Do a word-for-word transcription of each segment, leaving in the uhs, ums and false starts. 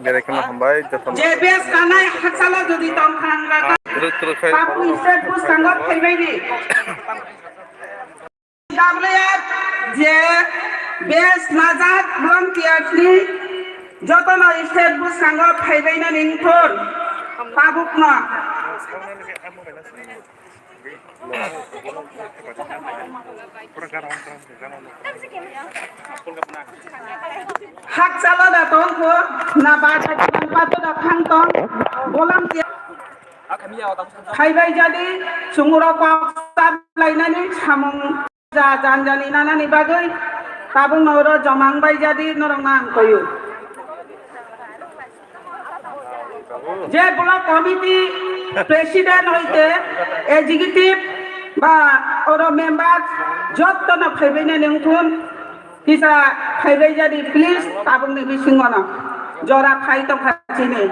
Berekhe hambai jotono. Je bes kanai hakchalo jodi tong khangra. Truk truk khai. Tabu state bwskango phaibaidi. W R je bes najak volunteers ni jotono state bwskango phaibaina ningthun tabukno. Hakchalo da tongkho, na bada kiban pato da thang tong, bolam tiya. Phaibai jadi, sunguro kok sab lainani samung ja janjani nanani bagwi, tabung noro jomang bai jadi norok nang koyu. Je block committee president hoite executive ba oro member jotto no phaibai nani wngthun, kisa phaibai jadi please, tabuk ni bisingo no jora phai tongkha chini.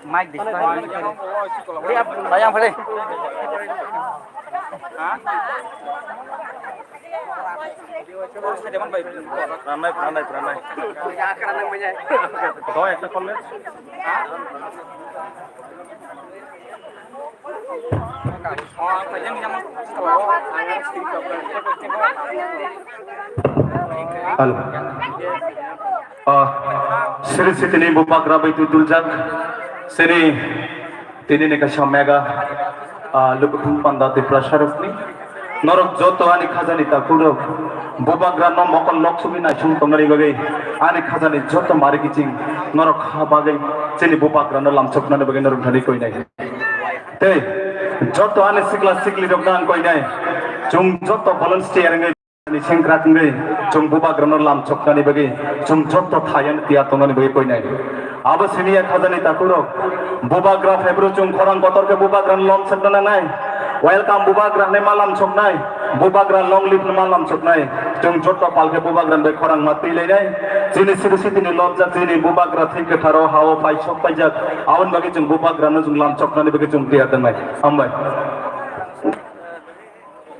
Mic di. Tayang pare. Pranai, pranai, pranai. Doi, ekta call le. Hello. Ah, siri sitini bubagra bai tu duljak. Siri tini ni kaisa mega, ah, lukuthum panda Tiprasa rokni. Norok joto ani khajani takhuk rok, bubagra no mokol lok sugwi naisung tongnani bagwi, ani khajani joto mari kiching norok ha bagwi chini bubagra no lamchoknani bagwi norok thani koinai. Tei joto ani sikla sikli rokno ang koinai, chwng joto volunteer wngwi ani sengkrak wngwi chwng bubagrano lamchoknani bagwi chwng joto thaiyan tiyar tongnani bagwi koinai. Abo simi ya khajani takhuk rok, bubagra phaibrw chwng khorang kotor khe bubagrano lamchokna nangnai, welcome bubagra hinwi ma lamchoknai, bubagra long live hinwi ma lamchoknai, chwng joto pal khe bubagrani bai khorang ma twi lainai. Chini siri sitini lobjak chini bubagra thwi kwtharo hao pai sok paijak, aboni bagwi chwng bubagrano chwng lamchoknani bagwi chwng tiyar tongnai. Hambai.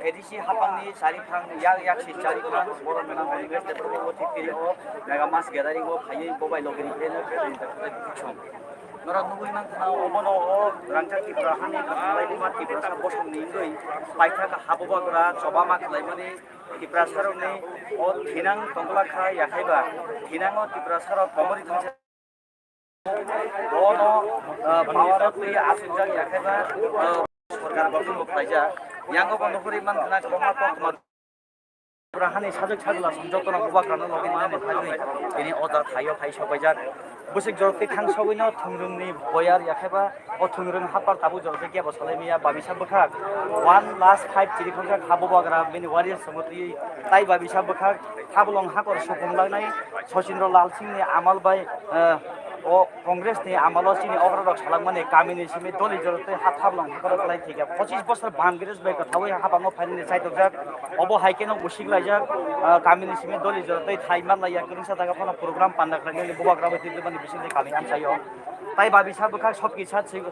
A D C hapangni chariphang yak yak si chariphang borok mena Congress de borok o thik kiri o mega mass gathering o phaiwi bobai logiri pheno khe rinta khe song. Norok nugui mankha obono o rangchak Tripura hani kwthang laibuma Tiprasa bosongni wngwi paithak habubagra choba ma khlaimani Tiprasarokni o thinang tongla kha yakhaiba thinango Tiprasarok komori thangsa Bono, ah, power o twi aswkjak yakhaiba, ah, sorkar gotong bo khlaijak. Yango bo nuhuri mankha kwbangma koktwma. Pura hani sajwk sajla song jotono bubagrano logi nani phagwi tini o jaga thaio phai sokbaijak. Bwswk jorok twi thang sogwino thwngrwngni boyar yakhaiba o thwngrwng hapar tabuk jorok tei kebo salai maya babisa bwkhak one last fight chiri khokjak ha bubagra bini warriors songo twi tai babisa bwkhak habolong hakor sukung lagnai Sachindra Lal Singh ni amal bai, ah, O Congress ni amalo chini okrarok salangmani kamini simi doli jora tei ha thablang hakorok kwlai thwikha. Pochis bosor Congress bai kwthaui habango phainani chaitokjak. Obo hai kheno usik laijak, ah, kamini simi doli jora tei thai manlaiya kwrwngsa jaga phano program panda khlainani bubagra bai twi tongmani bisingtwi kami amchaio. Tai babisa bwkhak sokki sat swi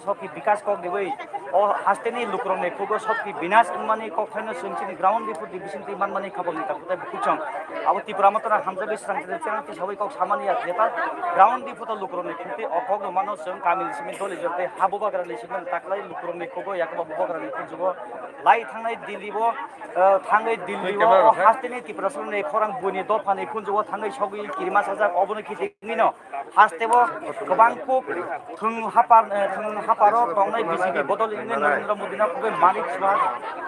sokki bikas kok diwi o hasteni lukurokni khugo sokki binas wngmani kok phaino chwng chini ground report ni bisingtwi manmani khabangni takhuk tei bukhuk chwng. Abo Tipra Motha hamjagwi srang srang channel tisaui kok samani ya jeta ground report o lukurokni khukti o kok no mano chwng kamini simi doli jor tei ha bubagra ni simi taklai lukurokni khugo yakba bubagra ni khunjugo lai thangnai Delhi bo, eh, thangwi Delhi o hasteni Tiprasarokni khorang buini dophani khunjugo thangwi sogwi kirima sajak obono khitingwi no. Hasteo kwbang kuk thwng hapar, eh, thwng haparo tongnai B J P bodol wngwi Narendra Modi no kubui manik sua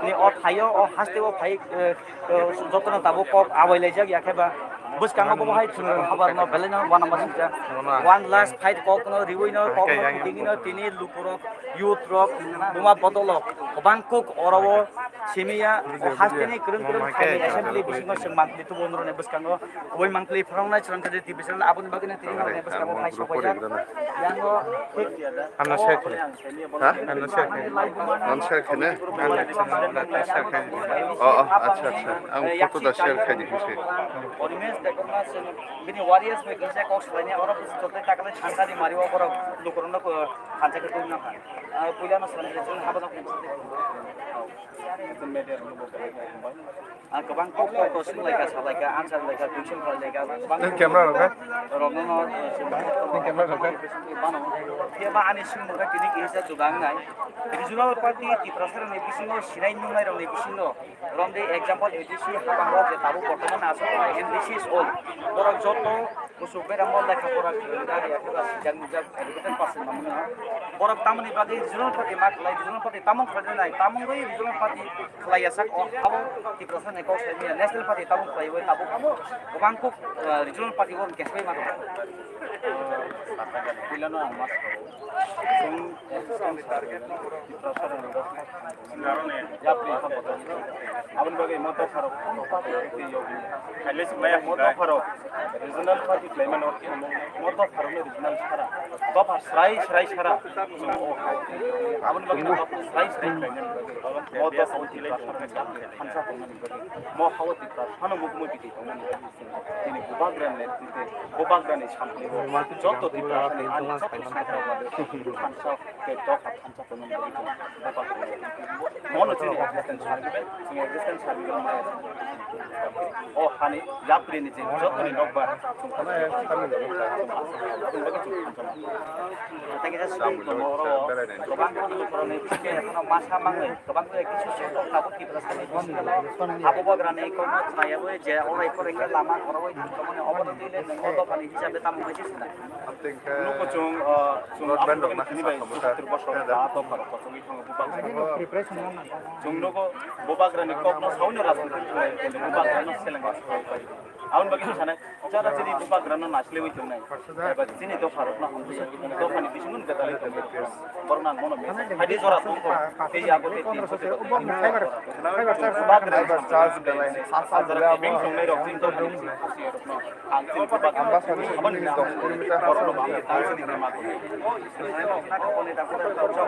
ni o thaio o hasteo phai, eh, eh, jotono tabuk kok abai laijak ya khe ba bwskango bo hai thwng hapar no belai no uanama swijak. One last fight kok no riui no kok no kitingwi no tini lukurok Youth rok, buma bodol rok, kwbang kuk oro o simi ya, o haste ni kwrwng kwrwng thai ni assembly bisingo chwng mantli tubu, norok ni bwskango kubui mantli phwrwng nai chwng khe T V channel, aboni bagwi no tini norok ni bwskango phai sok paijak. Yang o Ano share khe. Ha? Ano share khe. Ano share khe ne? Ano share khe. Oh, oh, acha, acha. Ang photo da share khe di khe. Porimesh Debbarma chwng bini warriors bai kisa kok swlaini oro bwswk tei takle thansa di mari o borok lukurokno ko thansa khe tongna kha. Ah, puila no swlaini chwng habana ko. Ah, kwbang kok kok swng lai kha, sa lai kha, answer lai kha, question khlai lai kha, kwbang. Nang camera rok kha? Rok no no, eh, Nang camera rok kha? Bano. Phiya ba ani swngmung kha tini kisa juda wngnai. Regional party Tiprasa rokni bisingo sinai nungnai rokni bisingo romdi example A D C habang rok je tabuk bortoman aswk N D C is all. Borok joto Kuchuk beramo lekha pora kwrwng gari ya khe ba sijak nijak educated person mamano. Borok tamoni bagwi regional party ma khlai, regional party tamung khlai nai, tamung bai regional party khlai ya sak o, abo Tiprasa ni kok sai manya, national party tamung khlai bai tabuk abo kwbang kuk, ah, regional party o kesai ma khlai. Puila no ang ma sakao. Chwng assistant sir, Tiprasa ni yapri ha bodol. Aboni bagwi mo dopharok, mo dopharok regional party khlaimano, mo dopharokno regional sara, dopha srai srai sara. Aboni bagwi dopha srai srai khlaimani bagwi mo dopha o Tiprasa thansa tongmani bagwi, mo hao Tiprasa no mukmui bidi tongmani bagwi. Tini bubagra ni netrite, bubagra ni sampli o joto Tiprasa ni ani joto thansa tei dopha thansa tongmani bagwi chwng bubagra ni mono chini existence sarwi, chwng existence sarwi o maya o hani yapri ni je joto ni nokbar chwng thansa tongmani bagwi chwng thansa. Tei kisa swkang tongo oro, kwbang khe lukurokni bisingo ekhono masa mangwi, kwbang khe kisu swkang tabuk Tiprasa ni bisingo abo bubagrani kokno khna yagwi je orai porikhe lama khorogwi thangkhamani obono twi le nwng o dophani hisabe tamo wngwi se sina. Nuko chwng, ah, chwng abo bubagrani thani bai sukhatur bosor da dopha rok kochogwi thango bubagrani. Chwng nugo bubagrani kokno saui no rajniti khlai khe bubagrano seleng rok. Aboni bagwi sanai. Jara chini bubagrano naislewi tongnai. Eba chini dopharokno hamjak. Dophani bisingo ni kwtalwi tongnai. Borokno ang bono message. Haidi jora tongkho. Tei yabo tei tin bote bote. Bubagrani charge belai. Ajara beng tongnai rok chini dophani bisingo khasi rokno. Ang chini bubagrani aboni bisingo borokno bang tang chini rema.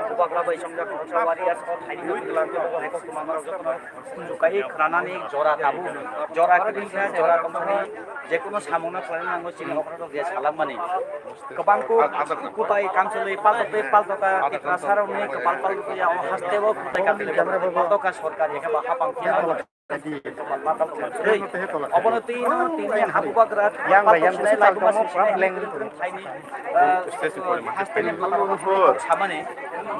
Bubagra bai songjak warriors o thaini. Sukai khwnanani jora tabuk, jora kwrwngsa, jora tongthani, jekunu samungno khlaina nango chini okra rok je salangmani. Kwbang kuk kutai kamchwlwi paltokwi paltoka Tiprasa rokni kwpal paltoya o hasteo kutai kamchwlwi paltoka sorkar eba hapang phiya. Obono twi no tini habubagra yang bai yang sinai lai tongma problem. Thaini, ah, hasteni samani.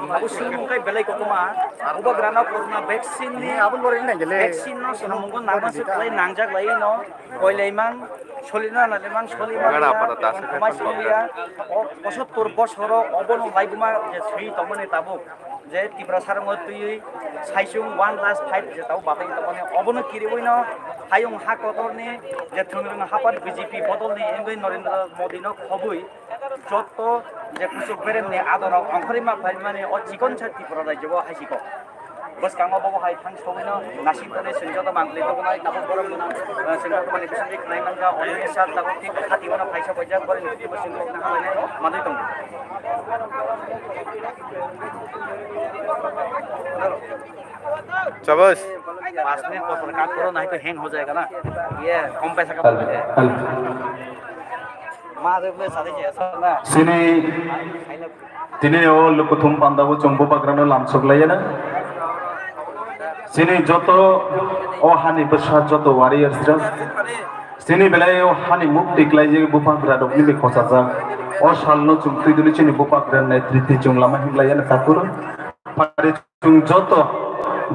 Abo sumung kai belai koktoma. Bubagrano corona vaccine ni, abo bore nai gele. Vaccine no samung ko nangma se khlai nangjak lai no. Koilai mang, solina na mang, solima. Gara para dasa kai. Mai solia. O pochattor bosoro obono laibuma je sui tongmani tabuk. Je Tiprasa rokno twiwi saichung one last fight je tabuk batai tongmani. Obono kiriwi no hayung ha kotorni je thwngrwng hapar B J P bodolni wngwi Narendra Modi no khobwi. Joto je kuchuk beremni adorok ongkhorwi ma phaimani o chikonsa Tripura rajyo o hai si kok. Bwskango bobo hai thang sogwino nasing tongwi chwng joto mangtwi tongmani tabuk borok gwnang, eh, chwng tongmani bisingtwi khlai mangkha, o ni sal tabuk thik khati bono phaisa paijak, borokni bising kok nang manwi tongo. Chabas. Pas minute por por cut koro, nahi to hang ho jayega na. Ye, kom paisa ka. Hello, hello. Ma de ble sari je sa na. Sini, tini o lukuthum panda bo chwng bubagrano lamsok layana. Sini joto o hani bwsa joto warriors rok. Sini belai o hani mukti khlaijak bubagra rokni bai khosajak. O salno chwng twi duli chini bubagra netriti chwng lama himlayana takuro. Phari Chwng joto,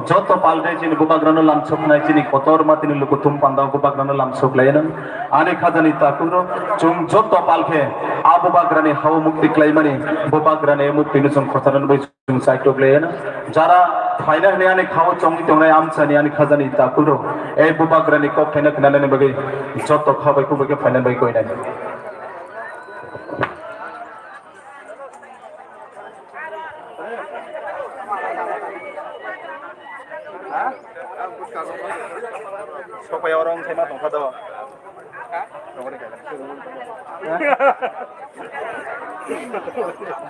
joto palde chini bubagrano lamsoknai chini kotor matini lukuthum panda bubagrano lamsok lainang. Ani khajani takuro, chwng joto palkhe a bubagrani hao mukti klaimani, bubagrani muktino chwng khosarani bai chwng saitok lainang. Jara phaina hwnwi ani khao chongwi tongnai amchani ani khajani takuro, e bubagrani kok phaina khnanani bagwi joto kha bai kubui khe phaina bai koinai. Sopai oro wng sai ma tongkha do.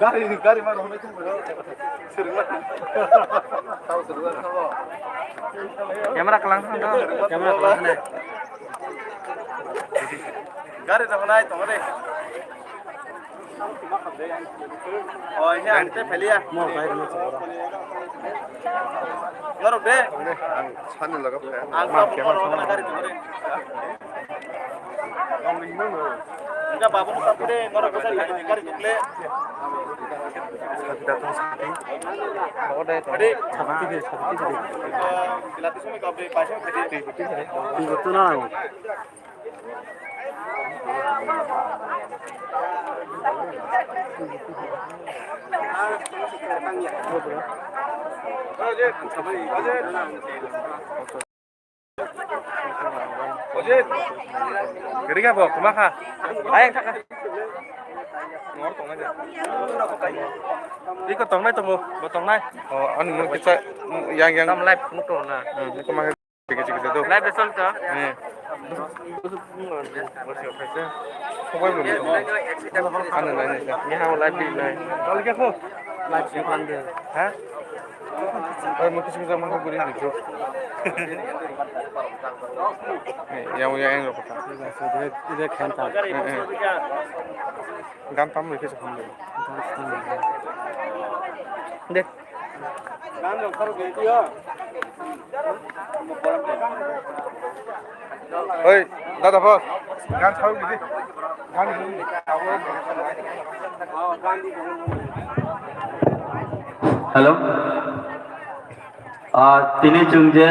Gari, gari ma rwmai tong. Camera kalang thang do. Camera kalang thang. Gari rok nai tong de. Oh, ini ang te phelia. Norok de. Ang sani laga phe. Ang ta mo norok na gari tong de. Enggak, babu mo tapure, norok ko gari, gari tukle. Sakti datang sakti. Ode to. Ade. Sakti de, sakti de. Pilati sumi kabe paisa kete. Tui betul na. Gari ka bo, kuma kha. Ai, kha, kha. Nor tong na. Iko tong nai tongo, bo tong nai. Oh, ani mo kisa yang yang. Tam live mo to na. Hmm, iko ma. Chikit chikit tu. Live result ta? Eh. Sobai belum. Anu nai nai. Ni ha live di nai. Kali kya ko? Live si pande. Ha? Oi, mo kisi kisa mo guri ni tu. Eh, yang yang yang lo kata. Ida khan ta. Eh, eh. Gan tam ni kisa ham. De. Oi, dada boss, gan chau gidi. Gan gidi. Hello. Ah, tini chwng je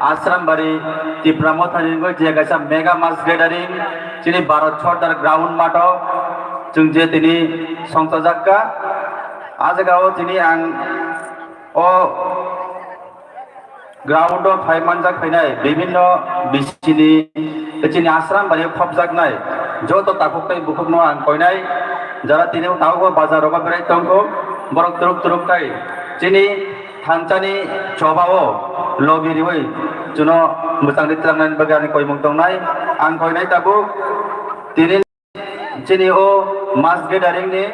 Asrambari Tipra Mothani wngwi je kaisa mega mass gathering chini Bharat Sardar ground matho chwng je tini songchajak kha. Ah jagao tini ang o ground o phai manjak phainai bibhinno bisini chini Asrambari o khopjaknai joto takhuk tei bukhukno ang koinai jara tini tabukbo bazar rogo berai tongkho borok turuk turuk khai chini thansani chobao logi riwi chuno mwchangdi twlangnani bagwi ani koimung tongnai. Ang koinai tabuk tini chini o mass gathering ni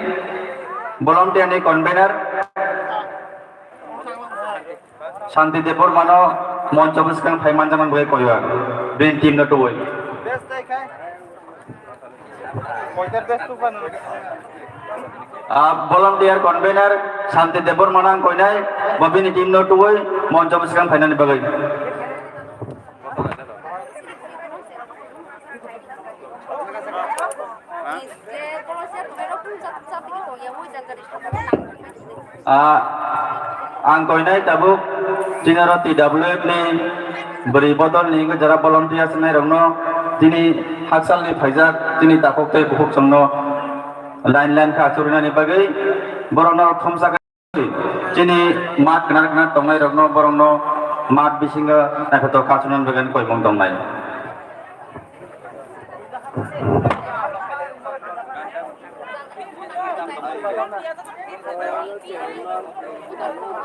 volunteer ni convener Shanti Debbarma no moncho bwskang phai manjaknani bagwi koiyo ang bini team no tubui. Ah, volunteer convener Shanti Debbarma no ang koinai, bo bini team no tubui moncho bwskang phainani bagwi. Ah, ang koinai tabuk chini oro T W F ni bwrwi bodol ni wngwi jora volunteers wngnai rokno chini hakchal ni phaijak chini takhuk tei bukhuk chwngno line line kha churinani bagwi borokno thumsa khe chini mat kwnar kwnar tongnai rokno borokno mat bisingo naithotok kha churunani bagwi koimung tongnai.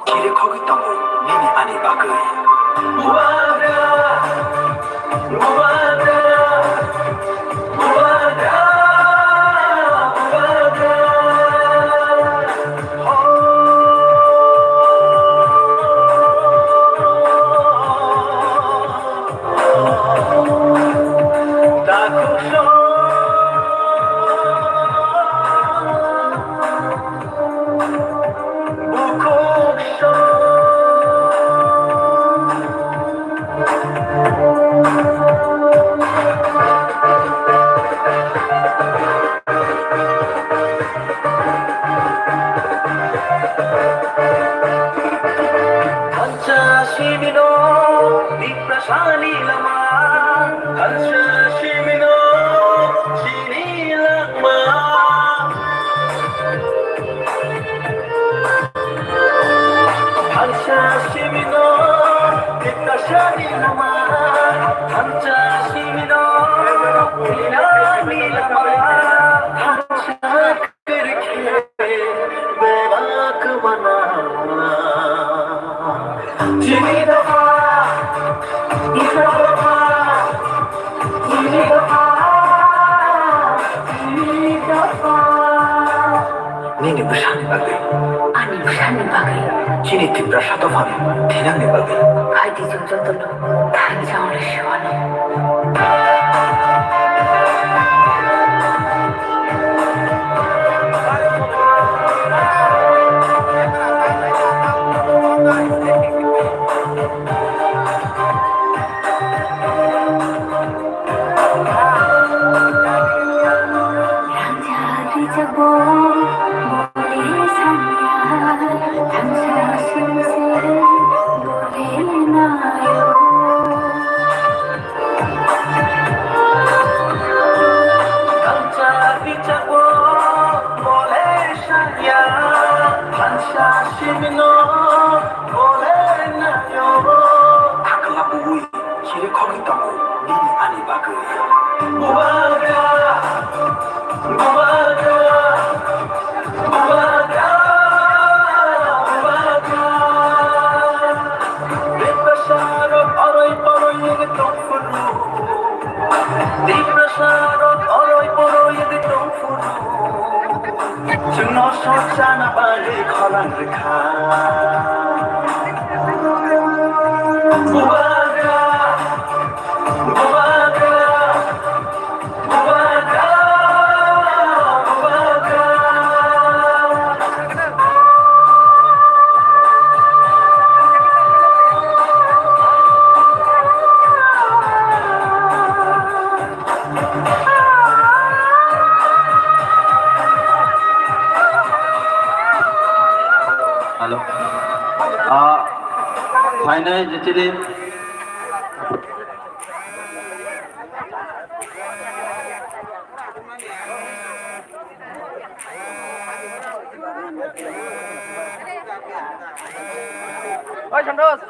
Kiri khogwi tongo nini ani bagwi. Nini bwsani bagwi. Ani bwsani bagwi. Chini Tiprasa dophani thinangni bagwi. Hai di chwng jotono thansa wngwi siwano. Chiri khogwi tongo nini ani bagwi. Bubagra, bubagra, bubagra, bubagra. Tiprasarok oroi poroi ege tongphuru. Tiprasarok oroi poroi ege tongphuru. Chwngno sokchana bagwi kholang rwkha. Bubagra, bubagra, bubagra, bubagra. Hello. Ah, phainai je chini. Oi, Santosh.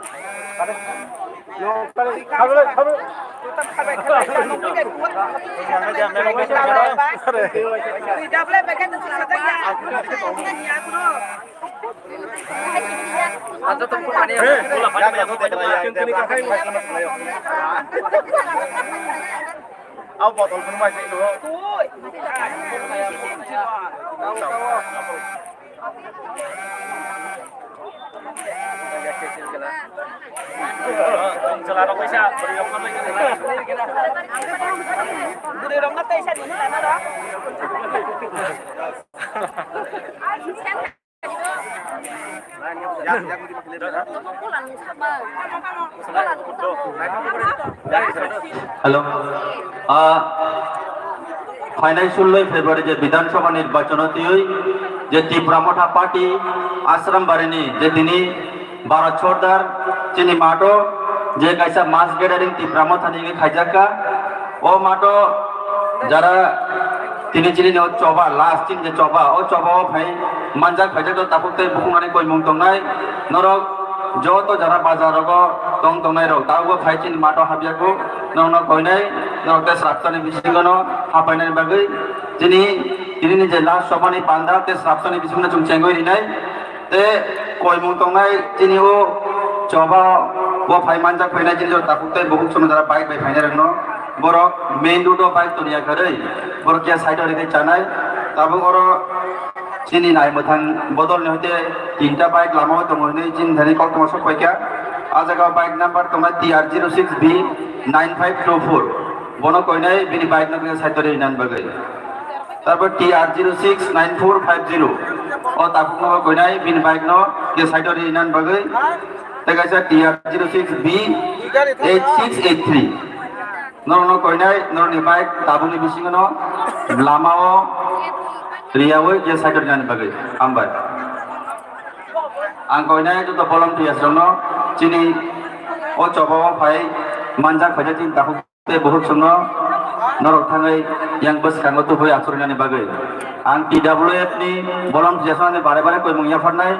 Ang botol phano mai twi duo. Hello. Ah, phainai suloi February je Bidhan Sabha nirbachon o twiwi je Tipra Motha Party Ashram Bari ni je tini Bharat Sardar chini mato je kaisa mass gathering Tipra Motha ni wngwi khaijak kha. O mato jara tini chini no choba, last chini je choba, o choba o phai manjak khaijak do takhuk tei bukhuk nani koimung tongnai. Norok joto jara bazar rogo tong tongnai rok, tabuk phai chini mato habyaku, norok no koinai, norok tei srapsani bisingo no hapainani bagwi chini, tini ni je last choba ni panda tei srapsani bisingo no chwng chengwi rinai. Tei koimung tongnai chini o choba o phai manjak phainai chini o takhuk tei bukhuk sono jara bike bai phainai rokno borok main road o bike toniya kwrwi borok ya side o rikhe chanai. Tabuk oro chini nai mwthang bodol ni hoite tinta bike lama o tongo hinwi chini thani koktwma sok paikha. A jaga o bike number tongnai T R zero six B nine five two four, bono koinai bini bike no khe side o rinani bagwi. Tarpor T R zero six nine four five zero. O takhuk no koinai bini bike no ke side o rinani bagwi. Tei kaisa T R zero six B eight six eight three. Norok no koinai norok ni bike tabuk ni bisingo no lama o riyawi ke side o rinani bagwi. Hambai. Ang koinai joto volunteers rok no chini o choba o phai manjak phaijak chini takhuk. Tei bukhuk chwngno norok thangwi yang bwskango tubui achuknani bagwi ang T W F ni bolong jasonani bare bare koimung yapharnai.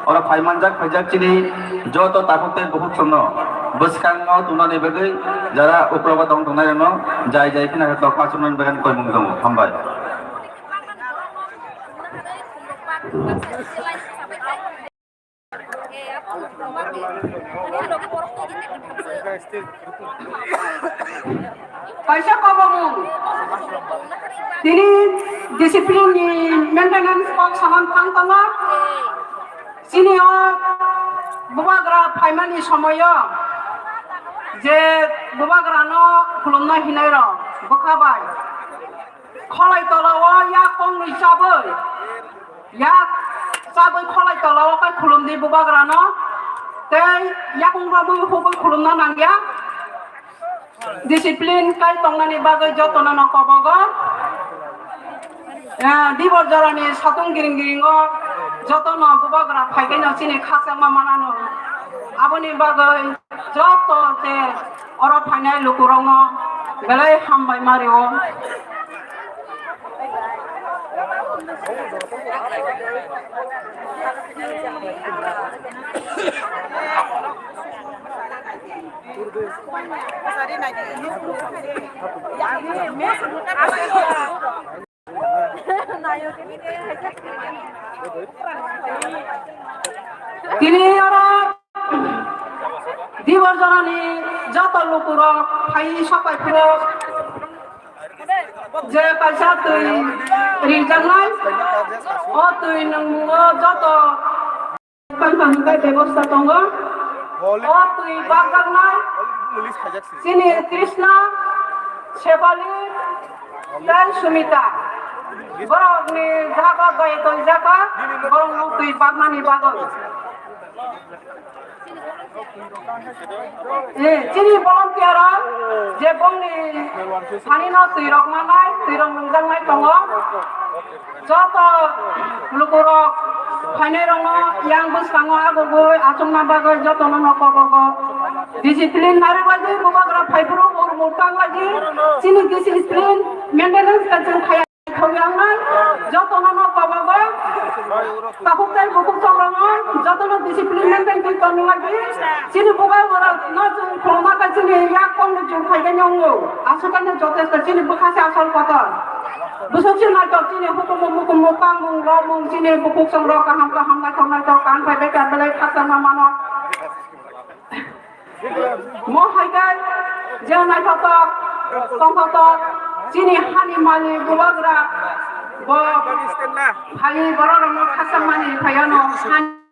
Oro phai manjak phaijak chini joto takhuk tei bukhuk chwngno bwskango tubunani bagwi jara uklogo tong tongnai rokno jai jai kheno tok achuknani bagwi koimung tongo. Hambai. Kaisa kobomung. Tini discipline ni maintenance kok saman thang tongo. Chini o bubagra phaimani somoyo je bubagra no khulumna hinai rok bwkha bai kholai tola o yak kong nwi chabwi, yak chabwi kholai tola o kai khulum di bubagra no, tei yakung romwi hubwi khulumna nangya. Discipline kai tongnani bagwi jotono no kobogo. Eh, dibor jorani satung giring giringo jotono bubagra phaikheno chini khachangma manano. Aboni bagwi joto je oro phainai lukurokno belai hambai mario. Tini oro dibor jorani joto lukurok phai sopai phuru je kaisa twi ringjaknai, o twi nungmungo joto Tangkha hwnkhai bebosta tongo. O twi bakjaknai chini Krishna, Shefali, tei Sumita. Borokni jaga bai tongjakha, borokno twi baknani bagwi. Eh, chini volunteer rok je bongni sanino twi rok manai, twi rok nungjaknai tongo. Joto lukurok phainairokno yang bwskango agugwi achukna bagwi jotono no kobogo. Discipline narwknai di bubagra phaiphuru urmu tanglai di. Chini discipline maintenance kaisa khaya thangwi angnai. Jotono no kobogo. Takhuk tei bukhuk chongrokno jotono discipline maintain khe tongwlai di. Chini bubagra no chwng khulumma khe chini yak kongni chwng phaigani wngo. Aswkano jotesto chini bwkha se asol kotor. Bwswk se naithok chini hukumu mukumu pangmung romung chini bukhuk chongrok kaham kaham naithok naithok kan phai bai kan belai khakchangma mano. Mo hai khe je naithotok tongthotok chini hani malik bubagra bo hai borok rokno khakchangmani phaiano hani